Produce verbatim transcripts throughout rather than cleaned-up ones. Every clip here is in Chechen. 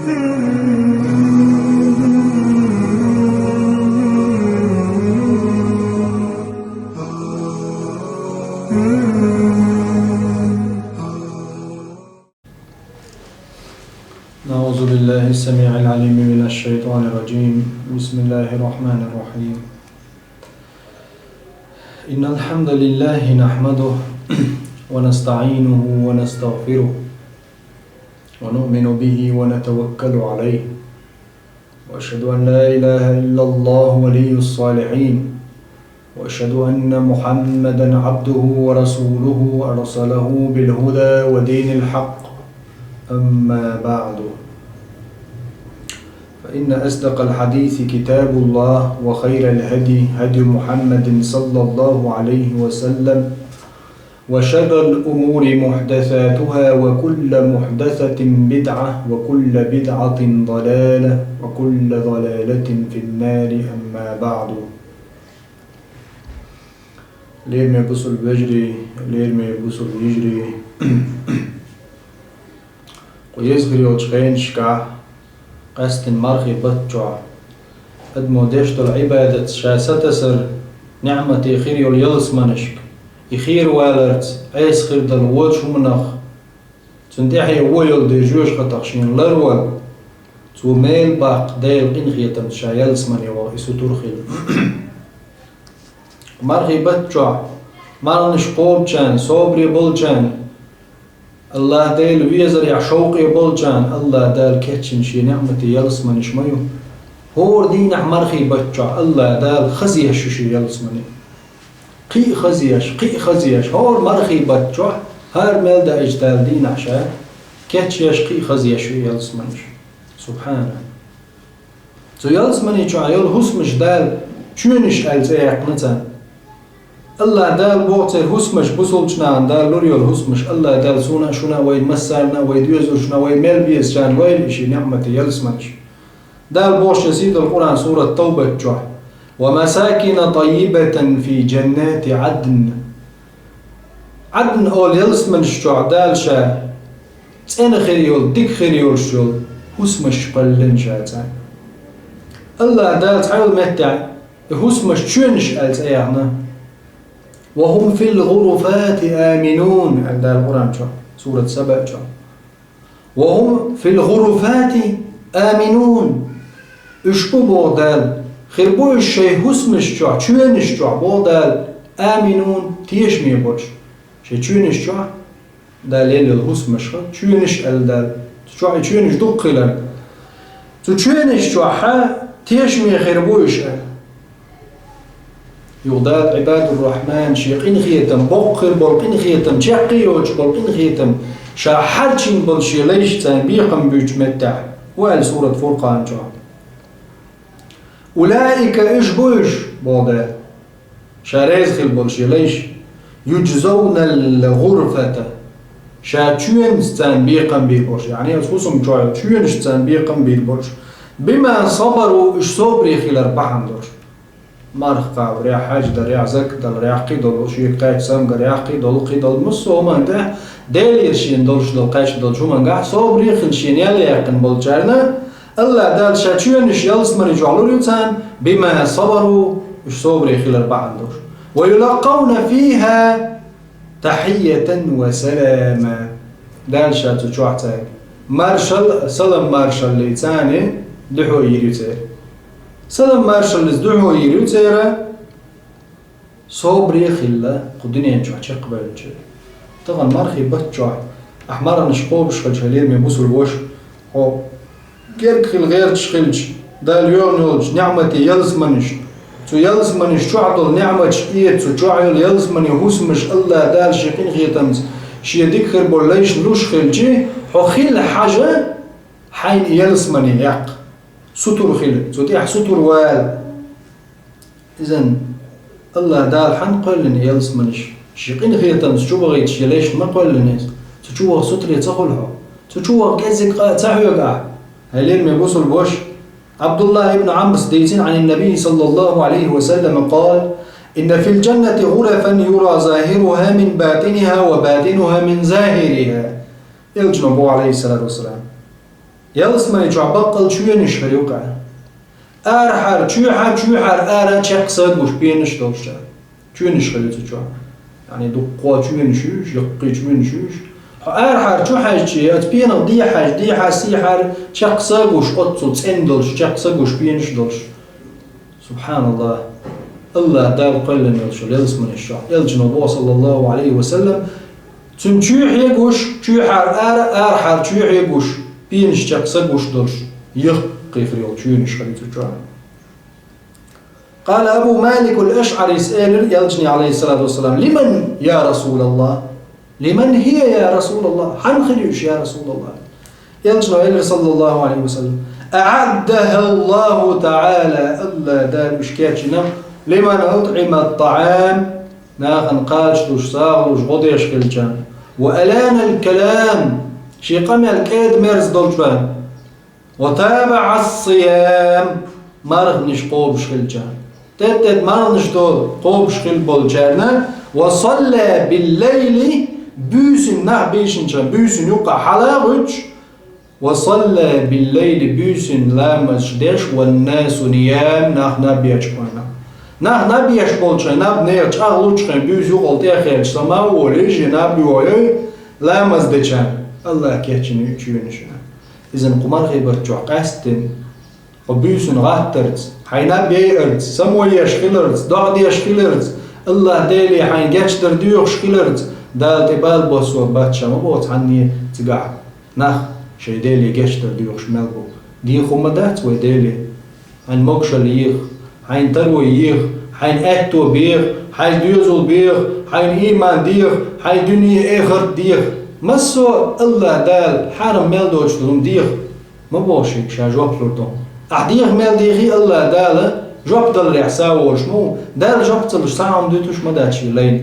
أعوذ بالله السميع العليم من الشيطان الرجيم. بسم الله الرحمن الرحيم. إن الحمد لله نحمده ونستعينه ونستغفره ونؤمن به ونتوكل عليه. وأشهد أن لا إله إلا الله ولي الصالحين. وأشهد أن محمدا عبده ورسوله أرسله بالهدى ودين الحق. أما بعد. فإن أصدق الحديث كتاب الله، وخير الهدي هدي محمد صلى الله عليه وسلم، وشر الأمور محدثاتها، وكل محدثة بدعة، وكل بدعة ضلالة، وكل ضلالة في النار. أما بعد. Лераме бусулба вежарий, лераме бусулба йижарий. Кху еза хир йолчу хенашкахь, къаьсттина мархий баттахь, адамо деш долу Ӏибадат ша сатасар, неӀмате хир йолу ялсаманашка, и хераваларца Ӏеса хир долу вочу хӀуманах, цунна тӀаьхье вон йолу дерг жоьжахатех шена ларвала, цо мел баккха Делан къинхетамца ша ялсамане ваха и сутур хила. Мархий баттахь, марханаш кхобучарна, собаре болчарна, АллахӀ Делан везарехь шовкъе болчарна АллахӀ Дала кечйина шен неӀмате ялсаманаш ма ю. ХӀора дийнахь мархий баттахь АллахӀ Дала хазъеш ю шен ялсамане. Кхин а хазъеш, кхин а хазъеш, хӀора мархий баттахь, хӀара мел даьллачу Дала дийнахь ша кечъеш, кхин а хазъеш ю ялсаманаш. СубхьаналлахӀ. Цу ялсамани чохь йолу хӀусамаш Дала чоьнаш аьлла цӀе яьккхина царна. АллахӀ Дала боху церан хӀусамаш, бусулбачу нахана Дала лур йолу хӀусамаш, АллахӀ Дала суна а, шуна а, вай массарна а, вай доьзалшна а, вай мел безачарна лойла и шен неӀмате ялсаманаш. Дала боху шен сийлахь долу Къуръан сурат Тавбат чохь: «Ва масакина таййибатан фи джаннати Ӏадн». Ӏадн олу ялсаманаш чохь Дала ша цӀена хир йолу, дика хир йолуш йолу хӀусамаш кхоьллина ша царна. АллахӀ Дала цхьайолу меттехь и хӀусамаш чоьнаш аьлла цӀе яьккхина. «Ва хӀум фил гӀуруфати аминун», аьлла Дала Къуръан чохь, сурат Саба чохь. «Ва хӀум фил гӀуруфати аминун». Уьш бу, боху Дала, хир бу уьш шайн хӀусамаш чохь, чоьнаш чохь, боху Дала, аминун, тешаме болуш. Шайн чоьнаш чохь, Дала лелла йолу хӀусамаш хан, чоьнаш аьлла Дала. Цу чохь и чоьнаш дуккха хилар. Цу чоьнаш чохь тешаме хир бу уьш аьлла. Юха Дала Ӏибадур-Рахьман шен къинхетам, боккха хир болу къинхетам, чекх а йоцуш болу къинхетам, ша хьарчийна болу шен лайшца бекхам буьйцучу меттехь, ву аьлла сурат Фуркъан чохь. «Улаика», уьш бу уьш, боху Дала, ша реза хила болу шен лайш, «юджзавнал гӀурфата», ша чоьнашца бекхам бийр болуш, яъни оцу хӀусам чохь йолу чоьнашца бекхам бийр болуш, «бима сабару», уьш собаре хилар бахьана долуш. Марха кхабарехь, хьаьж дарехь, закат даларехь, кхидолу шега кхаьчча самгаре, кхидолу, кхидолу, массо а хӀуманна тӀехь, Делера шена долуш долу, кхаьчна долчу хӀумангахь собаре хила шена ял яьккхина болчарна, АллахӀ Дала ша чоьнаш ялсамани чохь лур ю царна, «бима сабару», уьш собаре хилар бахьана долуш. «Ва юлаккъавна фиха тахьийятан ва салама». Дала ша цу чохь цаьрга маршалла, салам-маршаллица дуьхьал йийр ю церан. Салам-маршаллица дуьхьал йийр ю церан, собаре а хилла, кху дуьнен чохь чекхбевллачеран. Тахана мархий баттахь ахь марханаш кхобуш хилча, хьо лераме бусулба ваша, хьо герга хила гӀерташ хилча, Дала йоьхна йолчу неӀмате ялсаманаш, цу ялсаманаш чохь долу неӀматаш эца, цу чохь йолу ялсамане хӀусамаш АллахӀ Дала шен къинхетамца шен дика хир болу лайшна луш хилча, хьо хила хьажа хьайна ялсамане яккха. Сутур хила, цу тӀехь сутур вала. Иза АллахӀ Дала хьанна кхоьллина ялсаманаш? Шен къинхетамца чу бахийта шен лайшна ма кхоьллина иза. Цу чу ваха сутаре ца хуьлу хьо? Цу чу ваха кӀеззиг къа а ца хьоьгу ахь? Хьай лераме бусулба ваша. ӀабдуллахӀ ибн Ӏамрас дийцина, Ӏан ан-Набий саллаллаху Ӏалайхи ва саллама къала: «Инна фил джаннати гӀурафан юра захируха мин батиниха ва батинуха мин захириха». Элчано боху, Ӏалайхиссалату вассалам: Ялсмани чохь баккъал чоьнаш хир ю-кх. Арахьара чоьхьа, чоьхьара ара чекх са гуш, пенаш долуш. Чоьнаш хир ю цу чохь. Яъни дуккха чоьнаш ю уьш, яккхий чоьнаш ю уьш. Хьо арахьара чу хьаьжча, оцу пенах дехьа хьаьжча, дехьа, сехьара чекх са гуш, оццул цӀена долуш, чекх са гуш, пенаш долуш. СубхьаналлахӀ! АллахӀ Дала кхоьллина йолчу ялсманаш чохь. Элчано боху, саллаллаху Ӏалайхи ва саллам, цуьнан чоьхье гуш, чоьхьара ара, арахьара чоьхье гуш, пенаш чекх са гуш долуш, яккхий хир йолу чоьнаш хир ю цу чохь. Къала Абу Малик ал-АшӀарис элира Элчане, Ӏалайхиссалату вассалам: «Лиман, я РасулаллахӀ?» «Лиман хӀия, я РасулаллахӀ?» Хьан хир ю уьш, я РасулаллахӀ? Элчано элира, саллаллаху Ӏалайхи ва саллам: «АӀаддахӀа Аллаху ТаӀала», АллахӀ Дала уьш кечйина, «лиман атӀӀама ат-таӀам», нахана кхача луш, сагӀа луш, гӀо деш хилчарна, «ва алана ал-калам», шен къамел кӀеда-мерза долчарна, «ва табаӀа ас-сиям», марханаш кхобуш хилчарна. Тед-тед марханаш до кхобуш хилла болчарна, «ва салла бил-лайли», буьйсанна нах бийшинчарна, буьйсанна юккъахь хьала а гӀуьттуш, «ва салла бил-лайли», буьйсанна ламазаш деш, «ван-насу ниям», нах наб ечу хенахь. Нах наб еш болчу хенахь, наб нехан чӀагӀ лучу хенахь, буьйса юкъал тӀе а хелча, сама а волуш, я наб йохьуй, ламаз дечарна. АллахӀ кечйина ю и чоьнаш. Иза кху мархий баттахь къаьсттина, хьо буьйсанна гӀаттарца, хьайн наб яйарца, само еш хиларца, доӀа деш хиларца, АллахӀ Деле хьайн гечдар доьхуш хиларца, Дала тӀе бала боссор бац ша ма боху цхьанне цигахь нах шайн Деле гечдар доьхуш мел бу. Деха хӀума дац вай Деле? Хьайн могушалла еха, хьайн таро еха, хьайн аьтто беха, хьайн доьзал беха, хьайн ийман деха, хьайн дуьне, эхарт деха. Массо а АллахӀ Дала хьарам мел доцуш долу хӀума деха. Ма боху шега ша жоп лур ду. Ахь деха мел дехий, АллахӀ Дала жоп даларехь са волуш ма ву. Дала жоп ца луш, цхьа а хӀума дуьтуш ма дац шен лайна.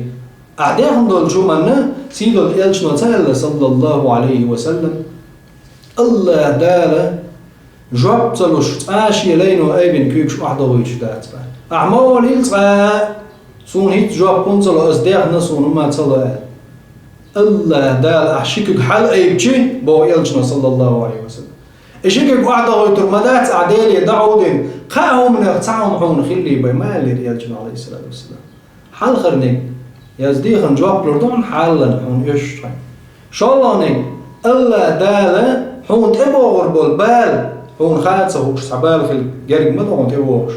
Ахь дехна долчу хӀуманна сийдолу Элчано ца аьлла, саллаллаху Ӏалайхи ва саллам, АллахӀ Дала жоп ца луш, цкъа а шен лайно айбина куьйгаш охьадогӀуьйтуш дац боху. Ахь ма олийла цкъа а, суна хӀинца жоп хӀунда ца ло, аса дехна, суна хӀума ца ло аьлла. АллахӀ Дала ахь ши куьг хьалаайбичи, боху Элчано, саллаллаху Ӏалайхи ва саллам. И ши куьг охьадогӀуьйтур ма дац ахь Деле дӀахьовдина, кхаа хӀуманах цхьа хӀума хьуна хилла бен, ма аьллера Элчано, Ӏалайхиссалату вассалам. Хьалхарниг, я аса дехна жоп лур ду хьуна хьалаллан, хьуна оьшуш хьайн. ШолгӀаниг, АллахӀ Дала хьуна тӀебогӀур болу бала, хьуна хаа ца хууш цхьа бала хила герга ма ду хьуна тӀебогӀуш.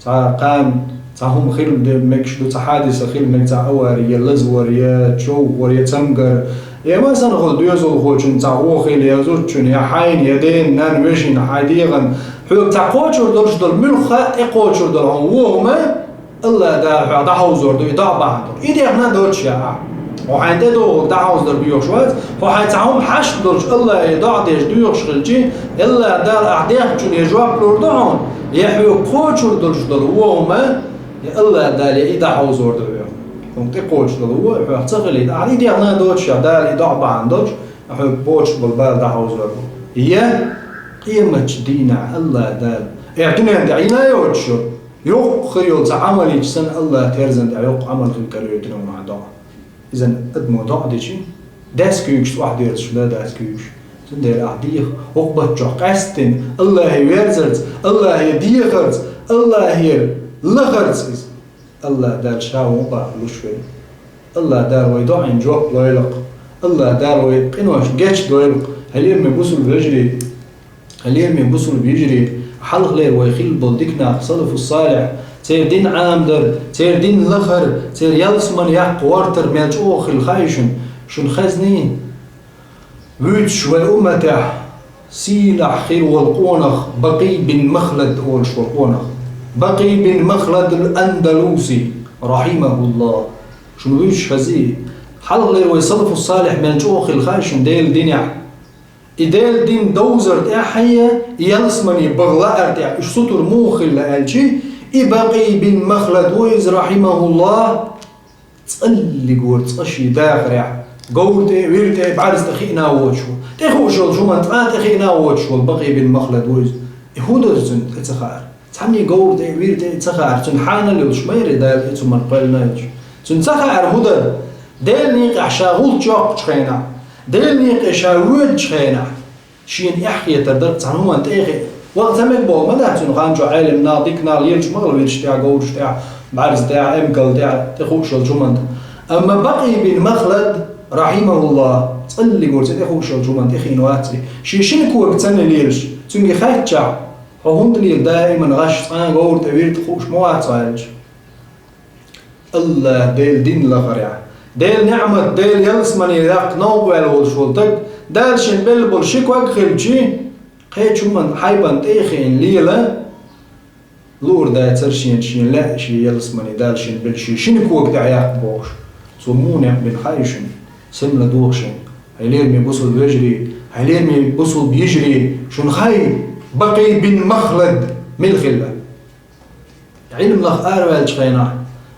Цхьа кхана, цхьа хӀума хила де-, мегаш ду, цхьа хьадиса хила мега, цхьа авари, я лазавар, я човхавар, я цамгар, я масанхула доьзалхочун цхьа гӀо хила, я зудчун, я хьайна, я ден, нан, вешин, хьайн дегӀан, хьоьга цхьа кхочур долуш долу, муьлхха а тӀекхочур долу хьуна вон хӀума, АллахӀ Дала хьох дӀахьовзор ду и доӀа бахьана долуш. И дехна доцуш я ахь. Хьо хьайн тӀедогӀург дӀахьовзор доьхуш вац, хьо хьайн цхьа хӀума хьашт долуш АллахӀе доӀа деш доьхуш хилчи, АллахӀ Дала ахь дехначунна я жоп лур ду хьуна, я хьоьга кхочур долуш долу вон хӀума, я АллахӀ Дала я и дӀахьовзор ду хьох. Хьуна тӀекхочуш долу вон хьох ца хилийта, ахь и дехна доцуш я, Дала и доӀа бахьана долуш, хьоьга кхочуш болу бала дӀахьовзор бу. Я къематчу дийнахь АллахӀ Дала, э, дуьнен тӀехь йина йоцуш йолу, йоккха хир йолу цхьа Ӏамал йича санна, АллахӀ терзан тӀехь йоккха Ӏамал хила каройтина ву хьан доӀа. Иза адамо доӀа дичи, даьсса куьйгашца охьадоьрзуш дан дац куьйгаш. Цундела ахь деха, хӀокху баттахь къаьсттина, АллахӀе верзарца, АллахӀе дехарца, АллахӀера лахарца иза. АллахӀ Дала ша вон бахьа луш верг. АллахӀ Дала вай доӀийн жоп лойла-кх. АллахӀ Дала вай къиношна гечдойла-кх. Хьалимме бусулба вежарий, Хьалимме бусулба вежарий, хьалхалера вай хилла болу дика нах, салафу салихь, церан дин Ӏамадар, церан дин лахар, церан ялсамани яккха гӀортар мел чӀогӀа хилла хаьий шуна? Шуна хезний? Вуьйцуш вай умматехь сийлахь хир волу къонах, Бакъий бин Махлад олуш волу къонах. Бакъий бин Махладул Андалуси, рахьимахуллахӀ. Шуна вуьйцуш хезий? Хьалхалера вай салафу салихь мел чӀогӀа хилла хаьий шуна Делан динехь? И Делан дин довзар тӀехь а, и ялсамани баха лаар тӀехь а уьш сутур муха хилла аьлчи, и Бакъий бин Махлад ву иза, рахьимахуллахӀ, цӀаллигора цкъа шен дахарехь, говра тӀе а, вира тӀе а, бӀаьрза тӀе хиъна а воцуш ву. ТӀехууш йолчу хӀуманна цкъа а тӀе хиъна а воцуш волу Бакъий бин Махлад ву иза. И хӀун дара цуьнан тӀе ца хаар? Цхьанне говра тӀе а, вира тӀе а ца хаар, цуьнан хьанал йолуш ма яра Дала и цу хӀуманна кхоьллина йолуш. Цуьнан ца хаар хӀун дара? Делан некъехь ша гӀулч йоккхучу хенахь, Делан некъе ша воьдучу хенахь, Шена эхь хетар дара цхьана хӀуманна тӀехиъ. Ваха ца мега боху ма дац цуьнан хан чохь Ӏелам нах, дика нах лелаш ма хилла вирш тӀехь, говраш тӀехь, бӀаьрза тӀехь, эмкал тӀехь, тӀе хууш йолчу хӀуманна. Амма Бакъий бин Махлад, рахьимахуллах, цкъа а гур цу тӀе хууш йолчу хӀуманна тӀехиъна вац и. Шен шина кога цӀанъян лелаш, цуьнга хаьттича, хьо хӀунда лела даиман гӀаш, цкъа а говра тӀе вирд хууш ма вац хьо аьлча. АллахӀ Делан дин лахарехь, Делан неӀмат, Делан ялсамане яккха новкъа ваьлла волуш волу стаг, Дала шена белла болу ши ког хилча, кхечу хӀуманна хьайбан тӀе а хиъна лела, луур дацара шена, шена лаьа шен ялсамане Дала шена белла шен шина кога тӀехь яккха бохуш. Цо муха некъ бина хаьий шуна? Сема ладогӀа шуна. Хьайн лераме бусулба вежарий, хьайн лераме бусулба йижарий, шуна хаьий Бакъий бин Махлад мила хилла? Ӏилма лаха араваьллачу хенахь,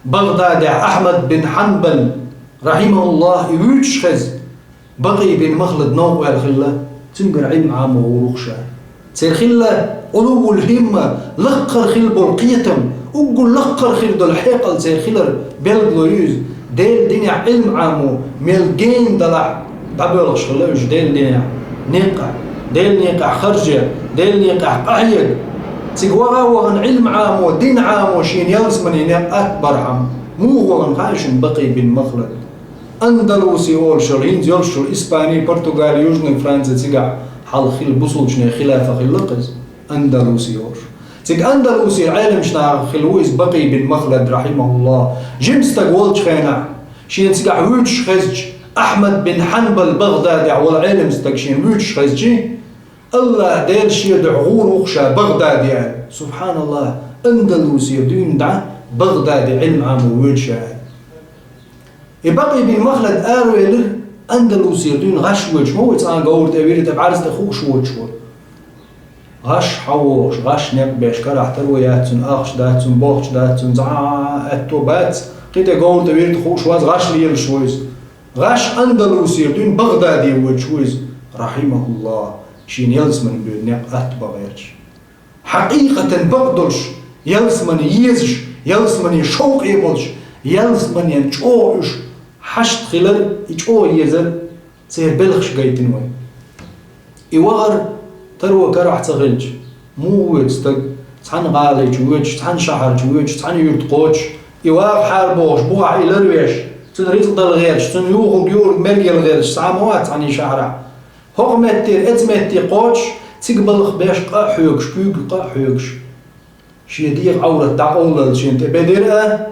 БагӀдадехь Ахьмад бин Хьанбал, рахьимахуллах, и вуьйцуш хеза, Бакъий бин Махлад новкъа ваьлла хилла, цуьнгара Ӏилма Ӏамо гӀур ву-кх ша. Церан хилла Ӏулуввул хӀимма, лаккхара хила болу кхетам, уггар лаккхара хир долу хьекъал церан хилар билгало ю иза, Делан динехь Ӏилма Ӏамо мел гена далахь, дӀабоьлхуш хилла уьш Делан динехь, некъахь, Делан некъахь харжа, Делан некъахь къахьега. Цига ваха а вахана Ӏилма Ӏамо, дин Ӏамо шена ялсамане некъ атта бархьама, муха вахана хаьий шуна Бакъий бин Махлад? Андалуси олуш йолу, хӀинца йолуш йолу Испани, Португали, Южный Франция, цигахь хьалха хилла бусулбачеран хилафа хилла-кх иза, Андалуси олуш. Цига Андалусера Ӏеламчу нахах хилла ву иза Бакъий бин Махлад, рахьимахуллах. Жима стаг волчу хенахь, шена цигахь вуьйцуш хезча, Ахьмад бин Хьанбал БагӀдадехь волу Ӏелам стаг шена вуьйцуш хезча, АллахӀ Дела шен дуьхьа гӀур ву-кх ша БагӀдаде аьлла. СубхьаналлахӀ, Андалусера дуьйна дӀа БагӀдаде Ӏилма Ӏамо воьду ша аьлла. И Бакъий бин Махлад аравелира, Андалусера дуьйна гӀаш воьдуш ма ву, цкъа а говра тӀе вирд, бӀаьрза тӀе хууш воцуш волу. ГӀаш хьан вогӀуш, гӀаш некъ беш, карахь таро яц цуьнан, ахча дац цуьнан, бохча дац цуьнан, зӀа аьтто бац, кхин тӀе говра тӀе вирд хууш вац, гӀаш лелаш ву иза. ГӀаш Андалусера дуьйна БагӀдаде воьдуш ву иза, рахьимахуллах, шена ялсамане боьду некъ атта бан гӀерташ. Хьакъикъатан бакъдолуш, ялсамане езаш, ялсамане шовкъе болуш, ялсаманен чӀогӀа уьш хьашт хилар, и чӀогӀа езар церан белхаш гайтина вай. И вахар таро карахь ца хилча, муха воьду стаг, цхьана гӀали чу воьдуш, цхьана шахьар чу воьдуш, цхьана юьрта кхочуш, и ваха хьара бохуш, бухахь и ларвеш, цунна рицкъ дала гӀерташ, цунна юхург юург мергела гӀерташ, цхьа а ма вац цхьана и шахьарахь. ХӀокху меттера оцу метте кхочуш, цига балха беш къа а хьоьгуш, куьйга къа а хьоьгуш, шен дегӀан Ӏоврат дӀакъовлалц шена тӀе бедира а,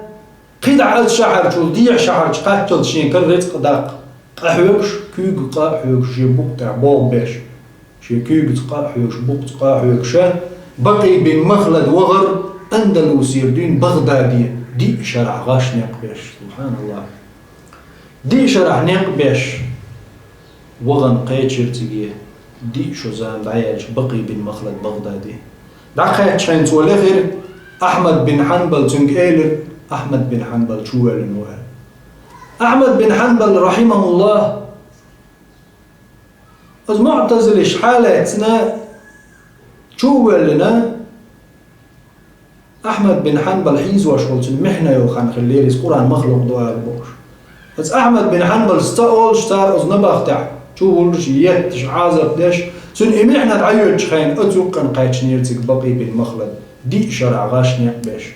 кхидӀа оцу шахьарчул дехьа шахьарчу кхаччалц шен кара рицкъ даккха, къа хьоьгуш, куьйга къа а хьоьгуш, шен букъ тӀехь болх беш, шен куьйгаца къа а хьоьгуш, букъаца къа а хьоьгуш а, Бакъий бин Махлад вахара Андалусера дуьйна БагӀдаде, диъ шарахь гӀаш некъ беш. СубхьаналлахӀ! Диъ шарахь некъ беш, вахана кхечира цига, диъ шо зама дӀаяьлча, Бакъий бин Махлад БагӀдаде. ДӀакхаьччахьана цо лехира Ахьмад бин Хьанбал, цуьнга элира, Ахьмад бин Хьанбал чувоьллина ву аьлла. Ахьмад бин Хьанбал, рахьимахуллах, оцу муӀтазилаш хьалаьцна, чу а воьллина, Ахьмад бин Хьанбал хьийзош волу цуьнан михьна йолу хан хиллера иза, Къуръан махлукъ ду ала бохуш. Оцу Ахьмад бин Хьанбалс ца олуш, цара оцу набахтехь чу вуллуш, етташ, Ӏазап деш, цуьнан и михьна дӀайоьдучу хенахь, оцу юккъана кхаьчнера цига Бакъий бин Махлад, диъ шарахь гӀаш некъ беш.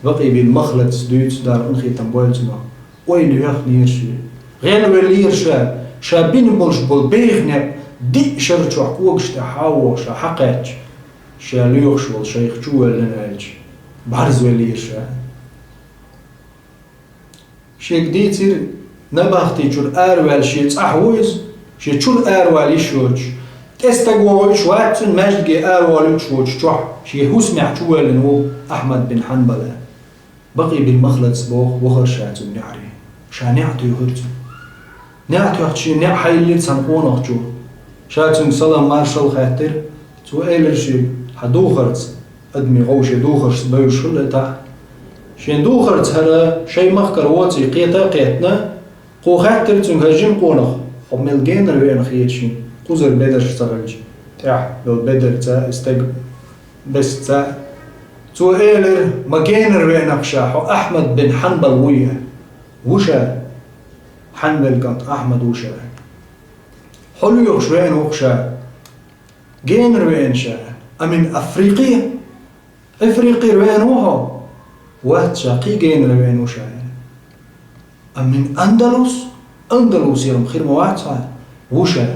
Бакъий бин Махладс дуьйцу, Дала къинхетам бойла цунах. Ойла йоьхнера шен. ГӀелвеллера ша, ша бина болуш болу беха некъ диъ шар чохь когаш тӀехь хьан а вогӀу ша хьакхаьчча, ша лоьхуш волу шайх чувоьллина аьлча, бӀарзвеллера ша. Шега дийцира, набахти чуьра араваьлла шен цӀахь ву иза, шен чуьра аравала йиш йоцуш. ТӀе стаг вогӀуьйтуш вац цуьнан, маьждиге араволуьйтуш воцуш чохь, шен хӀусамехь чувоьллина ву Ахьмад бин Хьанбала. Бакъий бин Махладс боху, вахара ша цуьнан неӀаре. Ша неӀ туьйхира цуьнан. НеӀ тоьхча, шен неӀ хьайиллира цхьана къонахчо. Ша цуьнга салам-маршалла хаьттира. Цо элира шега: «Хьан духарца, адамийн гӀовше духаршца бевзаш хилла и тахь. Шен духарца хӀара шайн махкара воций кхета а кхеттина, кхо хаьттира цуьнга: „ХӀай жима къонах, хьо мел генара веана хета шена, кхузара бедарш ца хилча, тӀехь йолу бедарца и стаг бесца?“ Цо элира: „Ма генара веана-кх ша, хьо Ахьмад бин Хьанбал вуй“, – аьлла. – Ву ша, Хьанбалан кӀант Ахьмад ву ша. Хьо лоьхуш веана ву-кх ша. Генара веана ша, а мин Африкъе, Африкъера веана ву хьо? Вац ша, кхин генара веана ву ша. А мин Андалус, Андалусера-м хир ма вац хьа? Ву ша,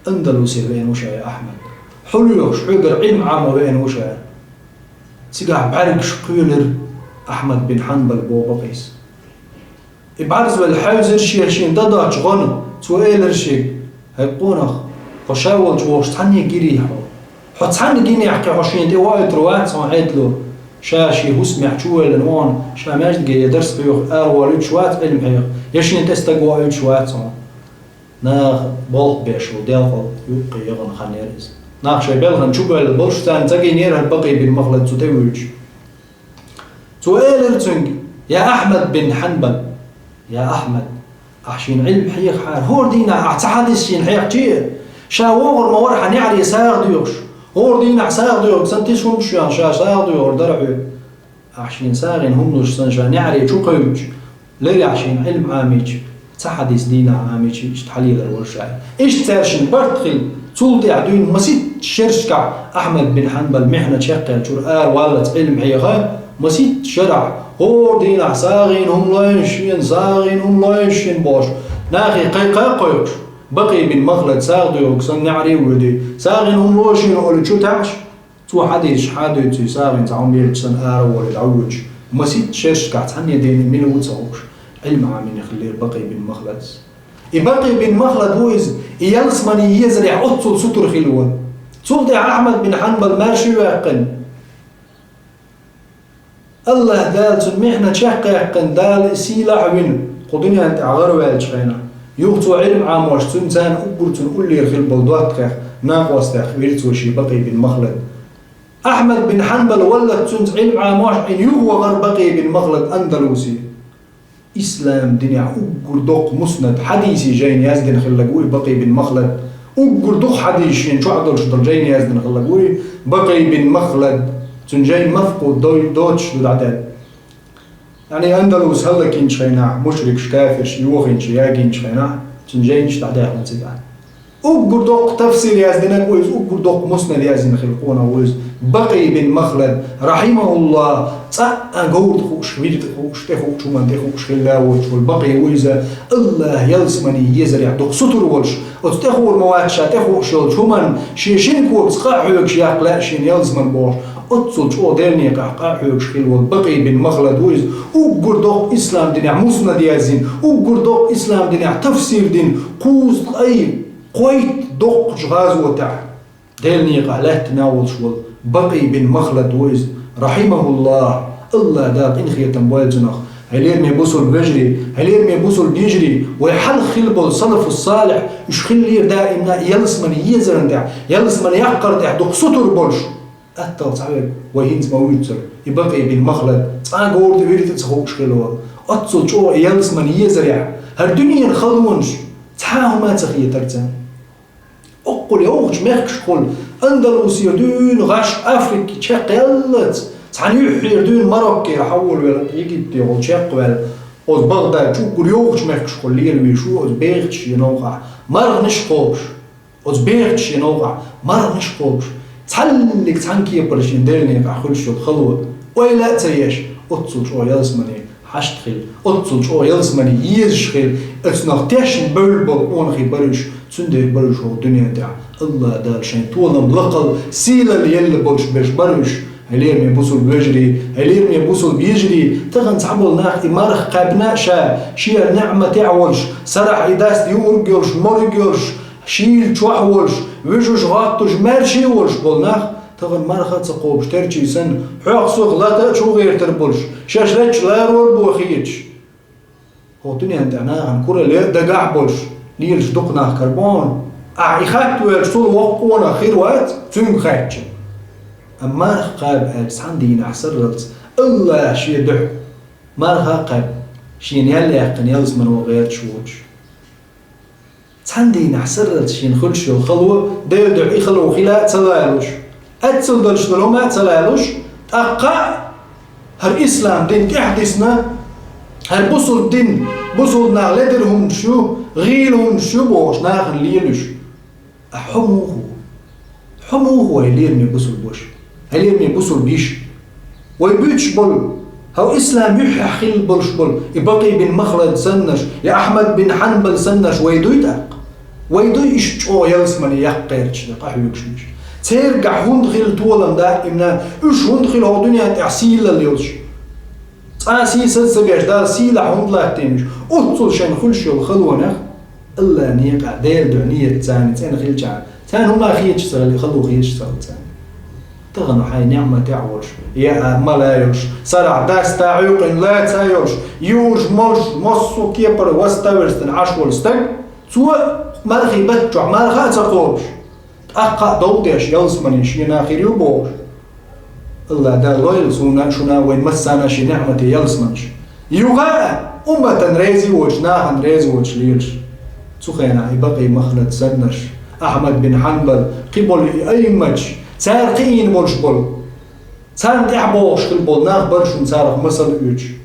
Андалусера веана ву ша, я Ахьмад. Хьо лоьхуш, хьоьгара Ӏилма Ӏамо веана ву ша. Цигахь бӀаьргаш кхоьлира Ахьмад бин Хьанбал, боху Бакъис. И бӀарзвелла хьаьвзира шех шена дан доцчу гӀо. Цо элира шега: «ХӀай къонах, хьо ша волчу вовшашца цхьаьннега гирий хьо? Хьо цхьаьннега гинехь, кхин хьо шена тӀе воуьйтур вац хьуна хьедало. Ша шен хӀусамехь чу воьллина ву хьуна, ша маьждиге я дарс хьоьху араволуьйтуш вац Ӏилма хьеха, я шена тӀе стаг воуьйтуш вац хьуна». Наха болх беш волу делкъал юккъе яхана хан яра иза. Нах шайн белхан чу боьлла болуш, царна ца гинера хӀара Бакъий бин Махлад цу тӀе вуьйцуш. Цо элира цуьнга: «Я Ахьмад бин Хьанбал, я Ахьмад, ахь шена Ӏилма хьехахьара, хӀора дийнахь ахь цхьа хьадис шена хьехчий? Ша вогӀур ма вара хьан неӀаре сагӀа доьхуш. ХӀора дийнахь сагӀа доьхург санна, тиша хӀумаш а йоьхна, ша сагӀа доьхур дара хьоьга. Ахь шена сагӀина хӀума луш санна, ша неӀаре чу кхевдича, леррехь шена Ӏилма Ӏамийча, цхьа хьадис дийнахь Ӏамийча, иштта хьалелар вара ша». Иштта цаьршинна барт хилла, цул тӀаьхьа дуьйна масийтта шерашкахь Ахьмад бин Хьанбал михьна чекхъяьллачуьра араваллалц Ӏилма хьеха, масийтта шарахь: «ХӀора дийнахь сагӀина хӀума лойна шена, сагӀина хӀума лойна шена», – бохуш, нахе кхайкха а кхойкхуш, Бакъий бин Махлад сагӀа доьхург санна неӀаре а воьдий, сагӀина хӀума ло шена олий чу таьӀаш, цо хьадисаш хьадуьйцуш, сагӀина цхьа хӀума елча санна, ара а волий дӀавоьдуш, масийтта шерашкахь цхьанне дийна мила ву ца хууш, Ӏилма Ӏамийна хиллера Бакъий бин Махладас. И Бакъий бин Махлад ву иза, и ялсамане езарехь оццул сутара хилла вара. Цул тӀаьхьа Ахьмад бин Хьанбал маьрша а ваьккхина, АллахӀ Дала цуьнан михьна чекхъяьккхина, Дала и сийлахь а вина, кху дуьнен тӀехь гӀараваьллачу хенахь, юха цо Ӏилма Ӏамош, цуьнан царна уггар цуьнан уллера хилла болу доттагӀех, накъостех вира цо шен Бакъий бин Махлад. Ахьмад бин Хьанбал валлалц цуьнца Ӏилма Ӏамош, Ӏийна юха вахара Бакъий бин Махлад Андалусе. Ислам динехь уггар доккха муснад хьадисийн жайна яздина хилларг ву и Бакъий бин Махлад. Уггар дукха хьадис шена чохь долуш долу жайна яздина хилларг ву и Бакъий бин Махлад. Цуьнан жайна мафкъуд дой-, доцуш ду дӀадаьлла. Яъни Андалус хӀаллакйинчу хенахь, мушрикаш, кафирш йохийначу, ягийначу хенахь, цуьнан жайнаш дӀадаьхна цигахь. Уггар доккха тафсир яздинарг ву иза, уггар доккха муснад яздина хилла къонах ву иза. Бакъий бин Махлад, рахьимахуллахӀ, цкъа а говра тӀе хууш, вира тӀе хууш, тӀе хууш, хӀуманна тӀе хууш хилла воцуш волу Бакъий ву иза. АллахӀ ялсамане езарехь дукха сутара волуш, оцу тӀе хуур ма вац ша тӀе хууш йолчу хӀуманна, шен шина когца къа а хьоьгуш яккха лаьа шена ялсамане бохуш, оццул чӀогӀа Делан некъахь къа а хьоьгуш хилла волу Бакъий бин Махлад ву иза. Уггар доккха ислам динехь муснад яздина, уггар доккха ислам динехь тафсир дина, кхузткъе кхойтта доккхачу гӀазотехь Делан некъахь лаьттина волуш волу Бакъий бин Махлад ву иза, рахьимахуллахӀ, АллахӀ Дала къинхетам бойла цунах. Хьоме бусулба вежарий, хьоме бусулба йижарий, вай хьалха хилла болу салафус-салихь, уьш хиллера даимна ялсамане езаран тӀехь, ялсамане яккхаран тӀехь дукха сутара болуш. Атталла цхьаверг вай хӀинца ма вуьйцура, и Бакъий бин Махлад, цкъа а говра тӀе, вира тӀе ца хууш хилла волу. Оццул чӀогӀа ялсамане езарехь, хӀара дуьненан халонаш цхьа а хӀума ца хетара царна. Оккхул йовхачу мехкашкахула, Андалусера дуьйна гӀаш Африка чекхъяллалц, цхьана юьххьера дуьйна Мароккера хьаволавелла, Египтехула чекхваьлла, оцу БагӀдад чу уггар йовхачу мехкашкахула лелавеш ву оцу бехачу шен новкъахь марханаш а кхобуш. Оцу бехачу шен новкъахь марханаш а кхобуш, цхьаллиг цхьана кепара шен Делан некъахь хуьлуш йолу хало ойла а ца еш, оццул чӀогӀа ялсамане хьашт хилла, оццул чӀогӀа ялсамане езаш хилла, оцунах тешна бевлла болу къонахий бара уьш, цундела бара уьш хӀокху дуьнен тӀехь АллахӀ Дала шайн толам, лакхал, сийлалла елла болуш берш бара уьш. Хьоме бусулба вежарий, хьоме бусулба йижарий, тахана цхьаболу нах и марха кхаьбна а ша, шен неӀматехь а волуш, сарахь и даста юург а йолуш, морг а йолуш, шийла чохь а волуш, вуьжуш, гӀоттуш, маьрша а волуш болу нах, тахана марха а ца кхобуш, терчий санна, хьох-сох лата а чу гӀертар болуш, шаьш лечча ларор а бохуьйтуш. ХӀокху дуьнен тӀехь нахана куралла дагахь а болуш, лелаш дукха нах карабо хьуна. Ахьа и хатта воьлча, цул воккха къонах хир вац, цуьнга хаьттича. Амма марха кхаба аьлча, цхьана дийнахь сарралц АллахӀ шен дуьхьа марха а кхаьбна, шена ял яьккхина ялсамане ван гӀерташ воцуш. Цхьана дийнахь сарралц шена хуьлуш йолу хало, Делан дуьхьа и хало хила а ца лалуш, Ӏаьццал долуш долу хӀума а ца лалуш, тӀаккха а хӀара ислам дин тӀаьхьадисна, хӀара бусулба дин, бусулба нах ледара хӀуманаш ю, гӀийла хӀуманаш ю бохуш, нахана лелуш. Ахьа хьо муха ву? Пхьа муха вай лераме бусулба ваша? Хьай лераме бусулба йиша? Вай буьйцуш болу, хьо ислам юьххьехь хилла болуш болу и Бакъий бин Махлад саннаш, я Ахьмад бин Хьанбал саннаш вай дуй тӀаккха? Вай дуй иштта чӀогӀа ялсамане яккха гӀерташ дерг, къахьоьгуш миш? Цергахь хӀунда хилла толам даимна, уьш хӀунда хилла хӀокху дуьнен тӀехь сийлалла йолуш? Цкъа а сийсаз ца беш, Дала сийлахь хӀунда латтийна уьш? Оццул шайна хуьлуш йолу халонех, АллахӀан некъахь, Делан дуьхьа нийят царна цӀена хилчахьана, царна хӀума хеташ ца хилла, хало хеташ ца хилла царна. Тахана хьайн неӀматехь а волуш, яа, мала йолуш, сарахь даста, Ӏуьйкъина лаца йолуш, юурш, молуш, массо а кепара васта верстина Ӏаш волу стаг, цо мархий баттахь марха а ца кхобуш, тӀаккха а дов деш, ялсамане шена хир ю бохуш. АллахӀ Дала лойла суна, шуна, вайн массарна шен неӀмате ялсаманаш. Юха а умматан реза воцуш, нахана реза воцуш лелаш. Цу хенахь и Бакъий Махлад саннаш, Ахьмад бин Хьанбал, кхин болу и аимматаш, цара кхиийна болуш болу, царна тӀаьхьа богӀуш хир болу нах бара шуна царах масал оьцуш.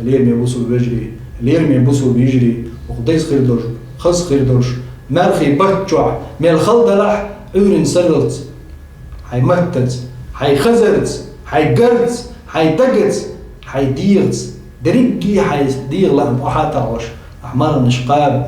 Лераме бусулба вежарий, лераме бусулба йижарий, хӀокху деза хир долуш, хаза хир долуш, мархий баттахь, мел хала далахь, Ӏуьйрина сарралц, хьайн маттаца, хьайн хазарца, хьайн гарца, хьайн дагаца, хьайн дегӀаца, дерриге хьайн дегӀан лаам охьа а тахьош, ахь марханаш кхаба.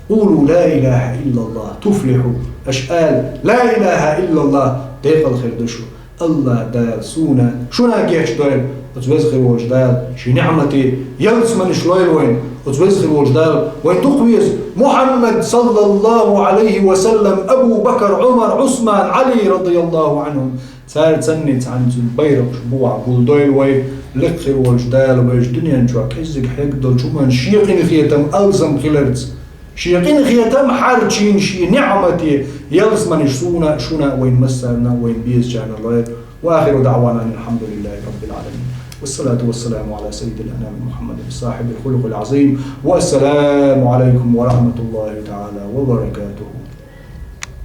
«Къулу ла илаха иллаллах, туфлиху», аша ала, «Ла илаха иллаллах», декъала хир ду шу. АллахӀ Дала суна, шуна гечдойла, оцу веза хир волчу Дала шен неӀмате ялсаманаш лойла вайна, оцу веза хир волчу Дала вайн дукха веза Мухьаммад, саллаллаху Ӏалайхи ва саллам, Абу Бакр, Ӏумар, Ӏусман, Ӏали, радияллаху Ӏанхум, цара царна цхьаьна цуьнан байракхаш бухахь гулдойла вай, лекха хир волчу Дала вайша дуьнен чохь кӀеззиг хьегна долчу хӀуманна шен къинхетам алсам хиларца. Шен къинхетам хьарчийна шен неӀмате ялсаманаш суна а, шуна а, вайн массарна а, вайн безачарна лойла. وآخر دعوانا أن الحمد لله رب العالمين. والصلاة والسلام على سيد الأنام محمد صاحب الخلق العظيم. والسلام عليكم ورحمة الله تعالى وبركاته.